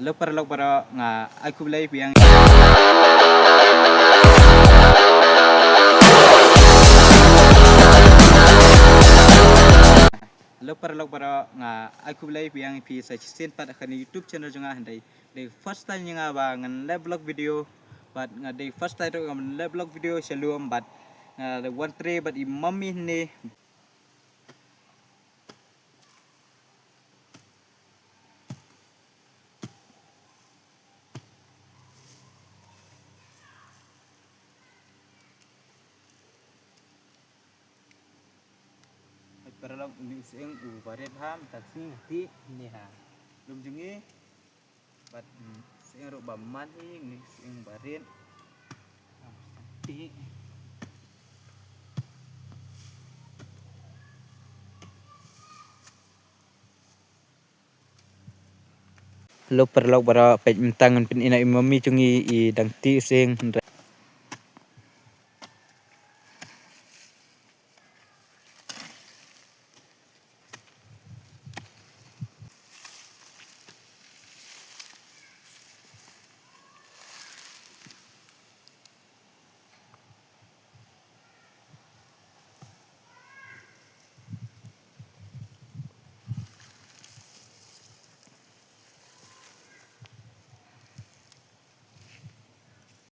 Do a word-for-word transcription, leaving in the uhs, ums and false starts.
Hello paralok baroh, nga ai khublei phi ïa. Hello paralok baroh, nga ai khublei phi ïa phi sa shisien pat ha kane YouTube channel jong nga. Hynrei dei first time ïa nga ba ngan leh vlog video. Bad nga dei first time ruh ngan leh vlog video sha lum bad nga dei wan trei bad i mummy ne. Paralok, une u sying u barit ha, mynta ka sngi nga tih ne ha lum jong ngi. Bad, mm, sying ruh ba man hi, une u sying barit. Tih. Hello paralok baroh, peit mynta ngan pyni ïa i mummy jong ngi i dang tih u sying.